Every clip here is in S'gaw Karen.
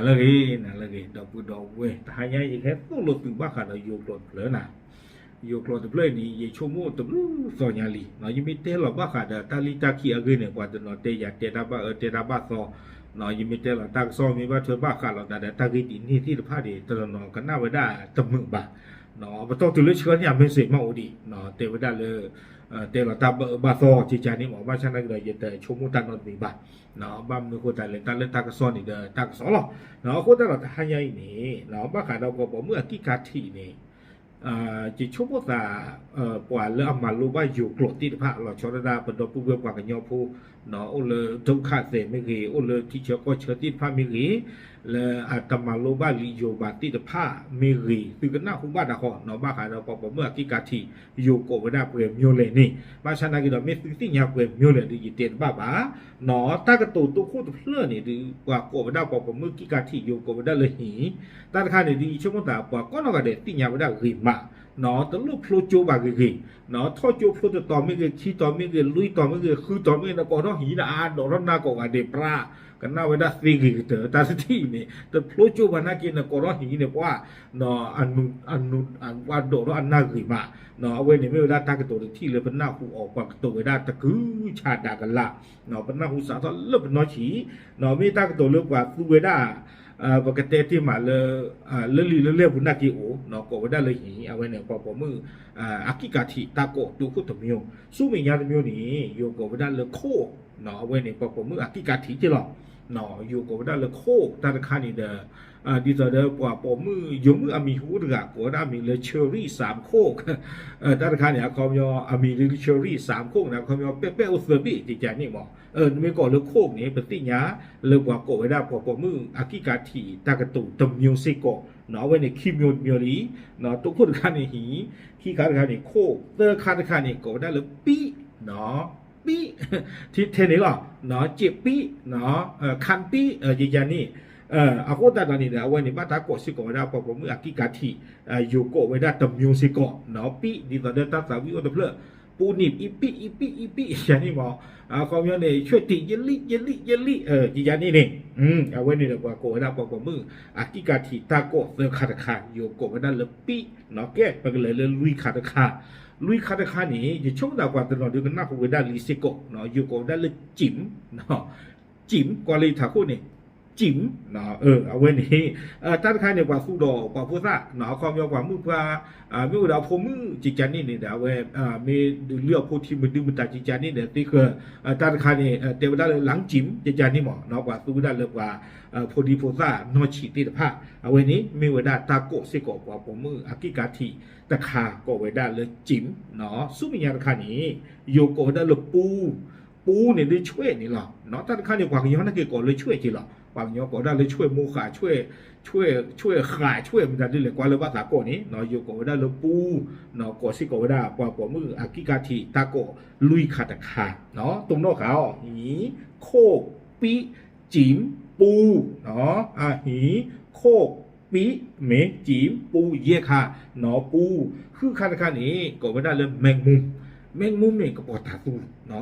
နၤလၢအဂ့ၤ, နၤလၢအဂ့ၤ ဒီပုၢ်ဒီဝဲၢ်, တဟါညါအံၤ ယကဟဲသိၣ်လိသုးဘၣ်ဃးဒီးယိၤကျိာ်တဖျၢၣ်နၤ. ယိၤကျိာ်တဖျၢၣ်အံၤန့ၣ် ယဆိကမိၣ်တဘျုးသီညါလံ, ယမ့ၢ်တဲလီၤဘၣ်ဃးဒီးတၢ်လံၣ်တၢ်ခံအဂ့ၢ်န့ၣ် ပှၤတနီၤတဲယၤတဲတၢ်ဘၣ်အၢတဲတၢ်ဘၣ်သီ, ယမ့ၢ်တဲလီၤတၢ်ကစီၣ် မ့ၢ်ဘၣ်ထွဲဘၣ်ဃးလီၤသးဒီးတၢ်ဂ့ၢ်ဒ်န့ၣ်သ့ၣ်တဖၣ်န့ၣ် တနီၤနီၤကနၣ်ဝဲဒၣ်တမုာ်ဘၣ်. ပတီၢ်တုၤလၢဆှၢန့ၢ်အ message မးအိၣ်ဒံး, တဲဝဲဒၣ်လၢ တဲလီၤတၢ်ဘၣ်အၢဘၣ်သီကကန့ၣ်မး, ဘၣ်ဆၣ်သနာ်က့ဒီး ယတဆိကမိၣ်တၢ်နီတမံၤဘၣ်. ဘၣ်မနုၤအဃိသတးလဲၣ် တၢ်လၢတၢ်ကစီၣ်န့ၣ်ဒီးတၢ်ကစီၣ်လီၤ. အဃိသတးဒီးတဟါညါအံၤန့ၣ် ဘၣ်ဃးဒီးပှၤပိာ်မုၣ်အကံၢ်ခါထံးန့ၣ် ယဆိကမိၣ်သး ပှၤလၢအမၤလိဘၣ်ယိၤကျိာ်သ့ၣ်တဖၣ် လီၤဆီဒၣ်တၢ်ပဒီပုၢ်ဝဲၢ်ပှၤကညီဖိ အိၣ်လၢဒုက္ခသည်မ့ၢ်ဂ့ၤ, အိၣ်လၢထံဆၢကီၢ်ဆၢသ့ၣ်တဖၣ်မ့ၢ်ဂ့ၤ, လၢအတမၤလိဘၣ်လံာ်ယိၤဘၣ်သ့ၣ်တဖၣ်မ့ၢ်ဂ့ၤ, သုကနၢ်ဟူဘၣ်တၢ်ဃီ ဘၣ်ဃးဒီးပှၤပိာ်မုၣ်အကံၢ်ခါထံး ယိၤကိးဝဲဒၣ်ပှဲၤမျိလဲၣ်န့ၣ်, ဘၣ်ဆၣ်သနာ်က့ဒီး မ့ၢ်သုသ့ၣ်ညါပှဲၤမျိလဲၣ်ဒီး ယတဲတဘၣ်ဘၣ်. တၢ်ကတိၤတိခိၣ်တဖျၢၣ်န့ၣ်ဒီး ပှၤကိးဝဲဒၣ်ပှၤပိာ်မုၣ်ကံၢ်ခါထံး ယိၤကိးဝဲဒၣ်လၢဟံၣ်, တၢ်တခါန့ၣ်ဒီး ယဆိကမိၣ်သး ပှၤကိးနီၢ်ဂၤဒဲးသ့ၣ်ညါဝဲဒၣ်ဂ့ၤမး, တလိၣ်ဖျိကၠိဘၣ်ဂ့ၤဂ့ၤ, ထီၣ်ကၠိဖျိတတီၤမ့ၢ်ဂ့ၤ, ခံတီၤမ့ၢ်ဂ့ၤ, လွံၢ်တီၤမ့ၢ်ဂ့ၤ, ဃုတီၤမ့ၢ်ဂ့ၤ, နကိးထီၣ်ဟံၣ်န့ၣ် အါဒိးထီၣ်နၢ်ကိးဂၤဒဲးပြး, ကနၣ်ဝဲဒၣ်သ့ဂ့ၤကတၢၢ် တၢ်တထံၣ်အံၤန့ၣ် တဖျိကၠိဘၣ်နာ်က့ နကိးထီၣ်ဟံၣ်န့ၣ် ပှၤ အနူးအဝဲဒိးထီၣ်အနၢ်ဂ့ၤမး, အဝဲန့ၣ်မ့ၢ်ဝဲဒၣ်တၢ်ကတိၤတထံၣ်လၢပနၢ်ဟူအီၤ ပှၤကတိၤဝဲဒၣ်တကုၤဆးဒးကလး, ပနၢ်ဟူစးထီၣ်လၢပနီၢ်ဆံး, မ့ၢ်တၢ်ကတိၤလၢပှၤသူဝဲဒၣ် ပကတဲတ့ၢ်မးလၢ လၢလံာ်လၢလဲၢ်ပူၤနာ်က့အိၣ် ကိးဝဲဒၣ်လၢဟံၣ်, အဝဲန့ၣ် ပှၤပိာ်မုၣ် အကံၢ်ခါထံး တၢ်ကိးတိခိၣ်တမျိး, ဆူမဲာ်ညါတမျိးန့ၣ် ယိၤကိးဝဲဒၣ်လၢခိၣ်, အဝဲန့ၣ် ပှၤပိာ်မုၣ်အကံၢ်ခါထံးက့လီၤ. ယိၤကိးဝဲဒၣ်လၢခိၣ် တၢ်တခါန့ၣ်ဒီး ဒ်သိးဒီးပှၤပိာ်မုၣ် ယိၤမုၣ်အမံၤဟူတဂၤ ကိးဝဲဒၣ်အမံၤလၢ Cherry စၣ်ခိၣ်, တၢ်တခါန့ၣ် အခီပညီ အမံၤလၢ Cherry စၣ်ခိၣ်န့ၣ် အခီပညီ ပဲပဲအိၣ်သၢဘ့ၣ် ကကန့ၣ်မး, နမ့ၢ်ကိးလၢခိၣ်န့ၣ် ပသ့ၣ်ညါလၢပှၤကိးဝဲဒၣ်ပှၤပိာ်မုၣ်အကံၢ်ခါထံး တၢ်ကတိၤတမျိးစ့ၢ်ကီး, အဝဲန့ၣ်ခံမျိးတမျိးလံ, တိခိၣ်တခါန့ၣ်ဟံၣ်, ခံခါတခါန့ၣ်ခိၣ်, သၢခါတခါန့ၣ် ကိးဝဲဒၣ်လၢပံၣ် ပံၣ်, ထဲန့ၣ်လီၤ, စံးပံၣ်, ခၣ်ပံၣ် ကကန့ၣ်, အဃိသတးဒီးန့ၣ်ဒီး အဝဲန့ၣ်ဘၣ်တၢ်ကိးစ့ၢ်ကီးဝဲဒၣ်ပှၤပိာ်မုၣ်အကံၢ်ခါထံး, ယိၤကိးဝဲဒၣ်တမျိးစ့ၢ်ကီး, ပံၣ် ဒ်သိးဒီးတၢ်သးဝံၣ်အိၣ်တဖျၢၣ်, ပူနံၣ် အံပံၣ် အံပံၣ် အံပံၣ် ယကန့ၣ်မး, အခီပညီန့ၣ် ဆွဲၣ်တံၣ် ယလံၣ် ယလံၣ် ယလံၣ် ကကန့ၣ်န့ၣ်, အဝဲန့ၣ်ဒီးပှၤကိးဝဲဒၣ်ပှၤပိာ်မုၣ်အကံၢ်ခါထံး တၢ်ကိးသၢခါတခါ ယိၤကိးဝဲဒၣ်လၢပံၣ်, ကဲ ပကလဲၤလၢလွံၢ်ခါတခါ, လွံၢ်ခါတခါန့ၣ် ယဆိကမိၣ်သးပှၤတနီၤဒုးကနၢ်ဟူဝဲဒၣ်လံစ့ၢ်ကီး, ယိၤကိးဝဲဒၣ်လၢစံး, စံး ကွၢ်လၢယထးခိၣ်န့ၣ်, စံး, အဝဲန့ၣ်, တၢ်တခါန့ၣ် ပှၤသူဒီးပှၤဖိသၣ် အခီပညီပှၤမုၣ်ပှၤ, မ့ၢ်ဝဲဒၣ်အဖိမုၣ် ကကန့ၣ်န့ၣ်ဒီး အဝဲ မ့ၢ်ဒုးလုၢ်အဖိထံမဒုမတၤ ကကန့ၣ်ဒီး သ့ဃၢၤ, တၢ်တခါန့ၣ် တဲဝဲဒၣ်လၢ လၢစံး ကကန့ၣ်မး, ပှၤသူဝဲဒၣ်လၢပှၤ ဖိဒံဖိသၣ်နီၢ်ဆံးသ့ၣ်တဖၣ်, အဝဲန့ၣ်မ့ၢ်ဝဲဒၣ်တၢ်ကိးစ့ၢ်ကီးပှၤပိာ်မုၣ်အကံၢ်ခါထံးတခါ ကိးဝဲဒၣ်လၢစံး, ဆူမဲာ်ညါတခါန့ၣ် ယိၤကိးဝဲဒၣ်လၢပူ ပူန့ၣ်ဒ်ဆွဲၣ်န့ၣ်လီၤ. တၢ်တခါန့ၣ် ပှၤကညီနာ်က့ကိးလၢဆွဲၣ်က့လီၤ. ပှၤကညီကိးဒၣ်လၢဆွဲၣ်မိၢ်ဃာ်, ဆွဲၣ်ဃာ် ဆွဲၣ်မတၤဒ်လဲၣ် ကွၢ်လၢဘၣ်သးကိးန့ၣ် ယိၤကိးဝဲဒၣ်လၢပူ, ကိးစ့ၢ်ကီးဝဲဒၣ် ပှၤပိာ်မုၣ်အကံၢ်ခါထံး တၢ်ကိးလွံၢ်ခါတခါ, တိၢ်နီၣ်ဃာ်အီၤ ဟံၣ်, ခိၣ်, ပံၣ်, စံး, ပူ, ဟံၣ်, ခိၣ်, ပံၣ်, မ့ၢ်စံး, ပူ ယဲၢ်ခါ, ပူ, ဃုခါတခါန့ၣ် ကိးဝဲဒၣ်လၢ แมงมุม, แมงมุม န့ၣ် ကပီၤတၤသူ,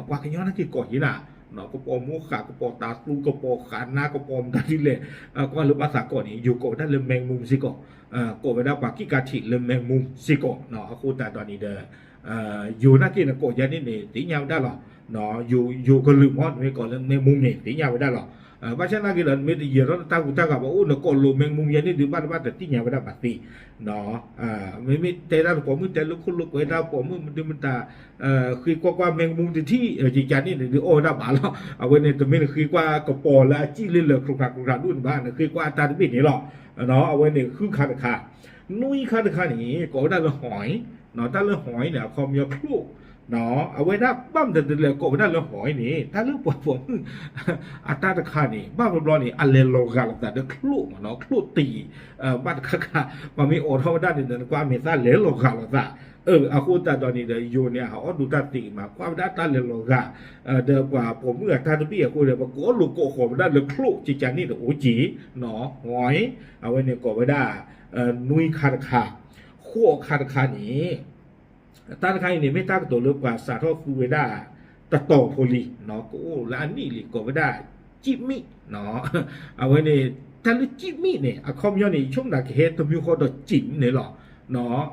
ပှၤကညီနာ်က့ကိးယဲၢ်နၤ, ကပီၤမိၢ်ဃာ် ကပီၤတၤသူ ကပီၤဃာ်နါ ကပီၤမတၤဒ်လဲၣ်, ကွၢ်လၢဘၣ်သးကိးန့ၣ် ယိၤကိးဝဲဒၣ်လၢ แมงมุม စ့ၢ်ကီး, ကိးဝဲဒၣ်ပှၤကံၢ်ခါထံးလၢ แมงมุม စ့ၢ်ကီး, အဃိသတးဒီးန့ၣ်ဒီး ယိၤနာ်က့နကိးယၤန့ၣ်န့ၣ် သ့ၣ်ညါဝဲဒၣ်လီၤ. ယိၤကလုာ်မ့ၢ် နမ့ၢ်ကိးလၢ แมงมุม န့ၣ် သ့ၣ်ညါဝဲဒၣ်လီၤ. ဘၣ်ဆၣ်နာ်က့ဒီး နမ့ၢ်တယဲၤထီၣ်တၢ်ဟူးတၢ်ဂဲၤဘၣ်အိၣ် နကိးလိာ် แมงมุม ယၤန့ၣ်ဒုး ဘၣ်တဘၣ်တသ့ၣ်ညါဝဲဒၣ်ဘၣ်သ့ မ့မ့ၢ်တဲဒၣ်တပိာ်မုၣ်တဲလၢခိၣ်လိာ်ကွဲဒၣ်ပိာ်မုၣ်မဒုမတၤ ဃ့ကွၢ်ကွၢ် แมงมุม တထံၣ် ယကန့ၣ်န့ၣ်ဒုးအီၣ်ဝဲဒၣ်ဘၣ်လီၤ. အဝဲန့ၣ် တမ့ၢ်နဃ့ကွၢ်ကပီၤလၢအစံၣ်လၢလၢာ် ကြိုးခါကြိုးခါဒိၣ်န့ၣ်ဘၣ် နဃ့ကွၢ်အတၢ်တဘ့ၣ်န့ၣ်လီၤ. အဝဲန့ၣ် ဃုခါတခါ, နွံခါတခါန့ၣ် ကိးဝဲဒၣ်လၢ หอย, တၢ်လၢ หอย န့ၣ် အခီပညီချိၣ် အဝဲဒၣ်ဘၣ်မတၤဒ်လဲၣ် ကိးဝဲဒၣ်လၢ หอย န့ၣ် တၢ်လၢပှၤပိာ်မုၣ် အတၢ်တခါန့ၣ် ဘၣ်ဘျီဘျီန့ၣ် အလဲၤလီၤဂာ်လိာ်သးဒီးချိၣ်မးနီၤ ချိၣ်တံၢ် ဘၣ်တခါခါ ပှၤမ့ၢ်အိးထီၣ်ဝဲဒၣ်န့ၣ်ဒီး နကွၢ်မဲာ်သၣ်လဲၤလီၤဂာ်လိာ်သး. အဃိသတးဒီးန့ၣ်ဒီး ယိၤန့ၣ် အဟးအီၣ်ဒိတၢ်သ့မး ကွၢ်ဝဲဒၣ်တၢ်လဲၤလီၤဂာ် ဒီးပှၤပိာ်မုၣ်အတၢ်တဘ့ၣ်အဃိဒီး ပကိးလိာ်ကိးဃီၤဝဲဒၣ်လၢချိၣ် ကကန့ၣ်ဒီး အိၣ်က့ၤနီၤ หอย အဝဲန့ၣ်ကိးဝဲဒၣ် နွံခါတခါ, ဃိးခါတခါန့ၣ် တၢ်တခါအံၤန့ၣ် မ့ၢ်တၢ်ကတိၤလၢပှၤစးထီၣ်သူဝဲဒၣ်တတီၤဖိလံ, ကအိၣ်လၢအနံၣ်လံ ကိးဝဲဒၣ် စံးမံ, အဝဲန့ၣ် တၢ်လၢကံမံၣ်န့ၣ် အခီပညီန့ၣ် ယဆိကမိၣ်သးကဟဲတမံၤဃီဒီးကံမံၣ်န့ၣ်လီၤ.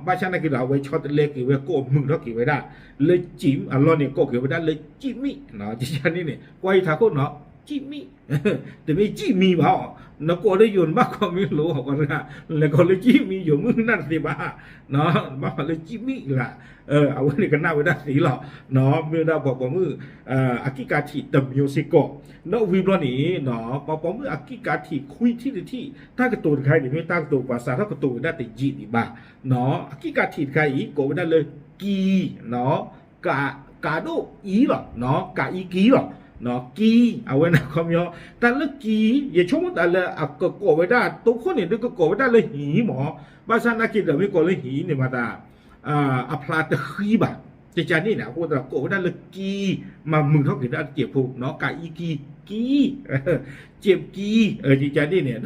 ဘၣ်ဆၣ်သနာ်က့ဒီး အဝဲဆီတလဲက့ၤဝဲ ကိးမုာ်ထီၣ်က့ၤဝဲဒၣ် လၢကံမံၣ်အလီၢ်န့ၣ် ကိးက့ၤဝဲဒၣ်လၢကံမံၣ်, ကန့ၣ်န့ၣ် ကွၢ်ယထးခိၣ်နီၤ ကံမံၣ် တမ့ၢ်ကံမံဘၣ်အီၤ, နကိးလၢယိၤနဘၣ်ခီမ့ၢ်လိၤအီၤ လဲၤကိးလၢကံမံ ယိၤမုၣ်ကနၣ်တသ့ဘၣ်, ဘၣ်ဃးလၢကံမံလၢ်, အဝဲန့ၣ်ကနၣ်ဝဲဒၣ်သ့လီၤ. မ့ၢ်ဝဲဒၣ်ပှၤပိာ်မုၣ် အကံၣ်ကးထံးတမံၤစ့ၢ်ကီး, ဒီးဝံၤဘျီန့ၣ် ပှၤပိာ်မုၣ်အကံၣ်ကးထံးခွံထံၣ်တထံၣ် တၢ်ကတိၤတခါအံၤန့ၣ် မ့ၢ်တၢ်ကတိၤပှၤစးထီၣ်ကတိၤဝဲဒၣ်တယံာ်ဒံးဘၣ်, အကံၣ်ကးထံးတခါအံၤ ကိးဝဲဒၣ်လၢကံ ကးဒိၣ်အံလီၤ, ကးအံကံလီၤ, ကံ, အဝဲန့ၣ်ခီပညီ တၢ်လၢကံ, ယဆိကမိၣ်သးလၢအကကိးဝဲဒၣ် တိခိၣ်န့ၣ် ဒုးကကိးဝဲဒၣ်လၢဟံၣ်မး, ဘၣ်ဆၣ်သနာ်က့ဒီးမ့ၢ်ကိးလၢဟံၣ်န့ၣ်မၤသး အဖျါတဃံဘၣ်, ကကန့ၣ်န့ၣ် အဃိသတးကိးဝဲဒၣ်လၢကံ, မၤမုာ်ထီၣ်က့ၤဒၣ်တစဲးဖိ, ကးအံကံ, ကံ ကံ, ကကန့ၣ်န့ၣ်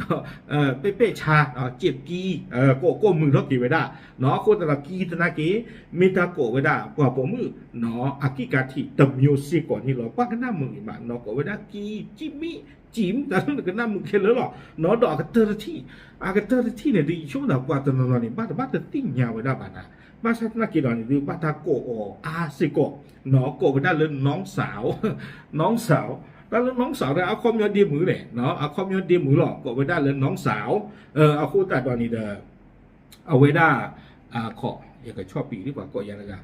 ပဲ့ပဲ့ဆါ, ကံ, ကိးမုာ်ထီၣ်က့ၤဝဲဒၣ်, အဃိသတးဒီးကံသနာ်က့ မ့ၢ်တၢ်ကိးဝဲဒၣ် ပှၤပိာ်မုၣ် အကံၣ်ကးထံးတမံၤစ့ၢ်ကီးန့ၣ်လီၤ. ပှၤကနၣ်မုာ်ဂ့ၤမး ကိးဝဲဒၣ်ကံ, ကံမံ, ကံမံ တၢ်လၢနကနၣ်မုာ်ခဲလၢာ်လီၤ. ဒီးအကတၢၢ်တထံၣ်, အကတၢၢ်တထံၣ်န့ၣ် ဒုးယဆိကမိၣ်သးပှၤတနီၤနီၤန့ၣ် ဘၣ်တဘၣ်တသ့ၣ်ညါဝဲဒၣ်ဘၣ်နၤ, ဘၣ်ဆၣ်သနာ်က့ဒီးန့ၣ် ဒုးဘၣ်တၢ်ကိးအီၤအါစ့ၢ်ကီး, ကိးဝဲဒၣ်လၢ နီၢ်စၢ်, နီၢ်စၢ်, တၢ်လၢ နီၢ်စၢ် အခီပညီဒ့မုၣ်လဲၣ်, အခီပညီဒ့မုၣ်လီၤ, ကိးဝဲဒၣ်လၢ နီၢ်စၢ်, အဃိသတးဒီးန့ၣ်ဒီး အဝဲဒၣ် ယကဆီၣ်ပံၤဒ်ပှၤကိးယၤတဂၤ,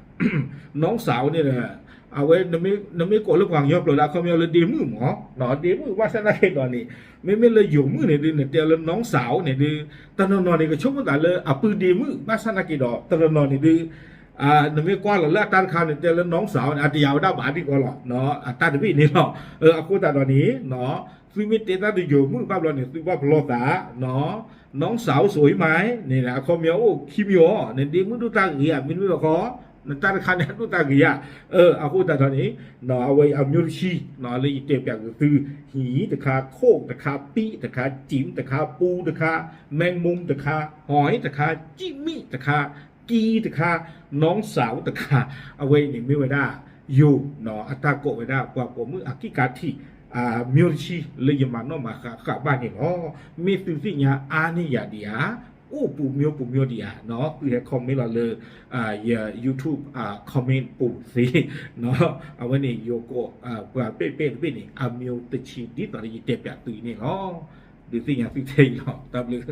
နီၢ်စၢ်န့ၣ်ဒီး အဝဲ နမ့ၢ်ကိးလၢပှၤကညီကျိာ်ဒီး အခီပညီလၢဒ့မုၣ်မး, ဒ့မုၣ် ဘၣ်ဆၣ်သနာ်က့ဒီးန့ၣ် မ့မ့ၢ်လၢယိၤမုၣ်န့ၣ်ဒုး နတဲလၢ နီၢ်စၢ်န့ၣ်ဒုး တနီၤနီၤန့ၣ် ကဆိကမိၣ်သးလၢအပုၢ်ဒ့မုၣ်, ဘၣ်ဆၣ်သနာ်က့ဒီး တနီၤနီၤန့ၣ်ဒုး နမ့ၢ်ကွၢ်လီၤလၢအတၢ်တခါန့ၣ် တဲလၢ နီၢ်စၢ်န့ၣ် အတယာ်ဝဲဒၣ်ဘၣ်ဒ်ကီးလီၤ, အတၢ်တဘ့ၣ်န့ၣ်လီၤ. အဃိသတးဒီးန့ၣ် သုမ့ၢ်တဲတၢ်ဒီးယိၤမုၣ်ဘၣ်ဘျီန့ၣ် သုဘၣ်ပလီၢ်သး, နီၢ်စၢ်အိၣ်ဆိးအံၤမးန့ၣ် အခီပညီအိၣ်ခံမံၤအီၤ, နဒ့မုၣ်ဒိၣ်တၢ်ဂ့ၤဧါ, မ့တမ့ၢ်ဘၣ်ခီ နတၢ်တခါန့ၣ် အဒိၣ်တၢ်ဂ့ၤဧါ, အဃိသတးဒီးန့ၣ် အဝဲအမျိုးတဆံ လၢယတဲပၠးက့ၤသု ဟံၣ်တခါ, ခိၣ်တခါ, ပံၣ်တခါ, ကံၣ်တခါ, ပူတခါ, မဲမူတခါ, ဟီၣ်တခါ, ကံၣ်မံၣ်တခါ, ကံတခါ, နီၢ်စၢ်တခါ, အဝဲအံၤန့ၣ်မ့ၢ်ဝဲဒၣ် ယိၤ အတၢ်ကိးဝဲဒၣ်ပှၤပိာ်မုၣ်အကံၣ်ကးထံး မျိုးတဆံ လၢယမၤနီၣ်မၤဃးဃာ်ဘၣ်န့ၣ်လီၤ. မ့ၢ်သုသ့ၣ်ညါအါန့ၢ်ယၤဒံးဧါ, အိၣ်ပူၤမျိုးပူၤမျိုးဒံးဧါ, သုဟဲ comment လီၤလၢ ယ YouTube comment ပူၤသ့, အဝဲန့ၣ် ယိၤကိး ပှၤပဲ့ပဲ့တဘ့ၣ်န့ၣ် အမျိုးတဆံ ဒ်သိးလၢယတဲပၠးသုအံၤန့ၣ်လီၤ. ဒုးသ့ၣ်ညါသုထဲအံၤလီၤ. တၢ်ဘျုး